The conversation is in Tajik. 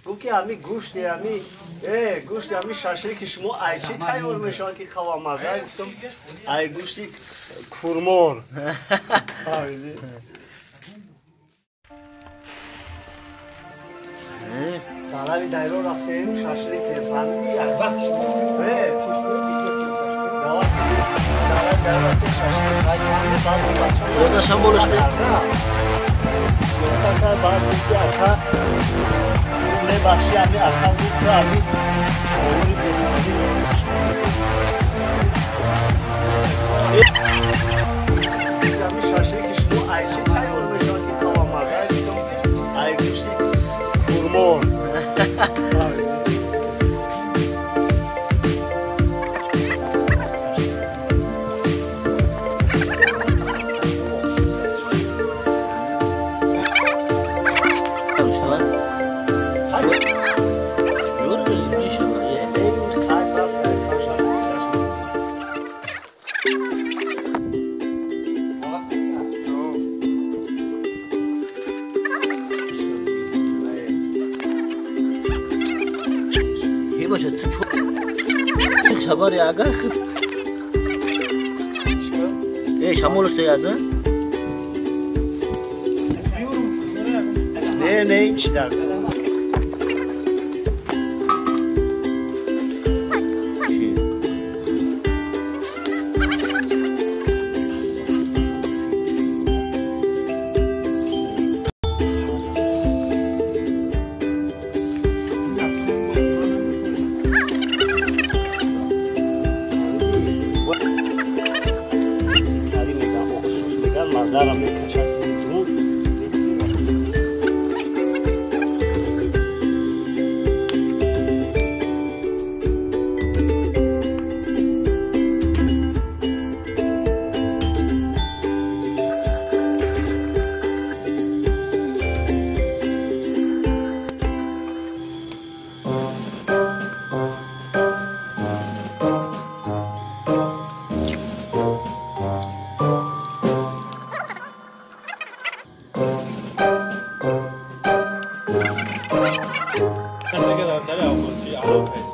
Гуфт ки ҳами гӯшти ҳами гӯшти ҳами шашлики шумо ай чӣ тайёр мешавад ки хавамаза? Гуфтам ай гӯшти курмор. Талаби дайро рафтем шашлик фаҳмидӣ як вақт баъд гуфт ки ака мебахши ами ака гуфт ами овори ами шашлики шумо ай чӣ тайёр мешавад ки хавамаза? Гуфтам ай гӯшти курмор. Хабари агар шамол стояд, не не ин чӣ дар мазара мекашад синтун. 这个人咱俩我去阿罗佩。